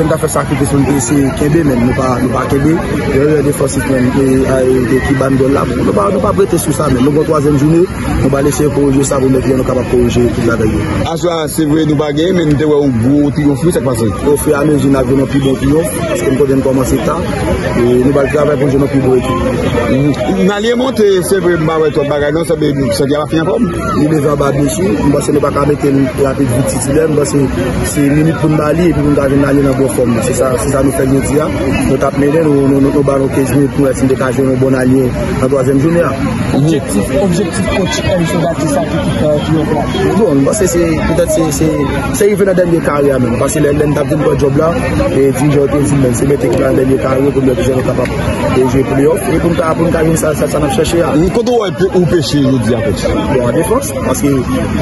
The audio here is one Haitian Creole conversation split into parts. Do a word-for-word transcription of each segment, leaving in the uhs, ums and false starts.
Nou ta fè sakrifis pou nou te eseye kenbe, men nou pa, nou pa kenbe. Erè defansif, men, e, a, e, e, ki ba n gòl la, bon, nou pa, nou pa prete sou sa, men nou gen twazyèm jounen, nou pral eseye korije sa pou mèt yè nou kapab korije ekip la avèk yo. Aswè a, se vre, nou pa genyen, men nou te wè yon gwo triyonf, wi, sa k pase? Ofiramezi, n ap jwenn yon pi bon triyonf, paske nou konnen n kòmanse ta, e nou pral travay pou n jwenn yon pi bon ekip. N ale monte, se vre, m pa wè twòp bagay, non, sanble, santi a pa fini ankò. Li leve anba blesi, m panse nou pa ka mete l rapid vit titilè, m panse se minit pou n ba li, epi pou n ka vin ale nan bon fòm. Se sa, se sa nou fè jodi a. Nou t ap mennen, nou, nou, nou, nou ba nou kenz minit pou wè si n te ka jwenn yon bon alye nan twazyèm jounen an. Objektif, objektif kòch Enzo Baptiste ak ekip, euh, triyonf la. Bon, m panse se, petèt se, se, se rive nan dènye kare a menm. Paske lè, lè n t ap vin pran djòb la, e dirijan yo te di m menm, se mete ekip la nan dènye kare pou n wè kijan nou kapab e jwe pleyòf, e pou n ka, pou n ka jwenn sa, sa, sa n ap chèche a. Kote w wè pe-, ou peche jodi a, kòch? Bon, an defans, paske,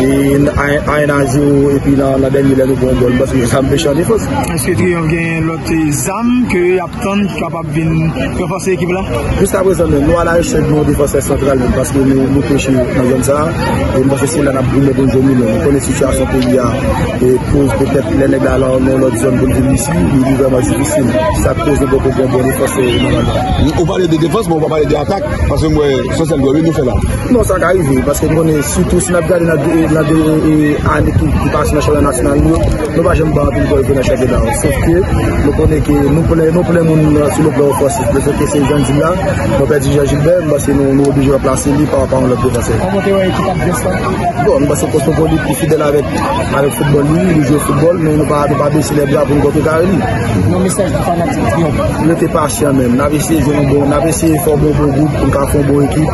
e, a, a en a zewo, epi nan, nan dènye lè nou pran yon gòl, m panse sa m peche an defans. Èske Triyonf gen lòt, e, zam ke y ap tann ki kapab vin ranfòse ekip la? Jiskaprezan menm, nou alarechèch de yon defansè santral menm, paske nou, nou peche nan zòn sa a. E m panse se la n ap goumen pou n jwenn li menm. Nou konnen sitiyasyon peyi a, e koz petèt lè nèg la nan yon lòt zòn pou l vin isi, li, li vrèman difisil. Sa k koz nou poko jwenn bon defansè nan zòn sa a. Ou pale de defans, men ou pa pale de atak, paske m wè se yon sèl gòl wi nou fè la. Non, sa ka rive, paske m konnen sitou si n ap gade nan de, nan de, e, ane ki, ki pase nan chanpyona nasyonal nou yo, nou pa janm bay anpil gòl vre nan chanpyona a. Sof ke nou konnen ke nou plen, nou plen moun sou le plan ofansif. Lefètke se jan n di l la, nou pèdi Jean Gilbert, m panse nou, nou oblije ranplase li pa, pa yon lòt defansè. Kòman w te wè ekip advès la? Bon, m panse Cosmopolite ki fidèl avèk, avèk foutbòl li, li jwe foutbòl, men nou pa, nou pa bese lè bra pou n kontrekare li. Yon mesaj pou fanatik Triyonf. Rete pasyan menm, n ap eseye jwenn yon bon, n ap eseye fòme yon bon gwoup pou n ka fè yon bon ekip.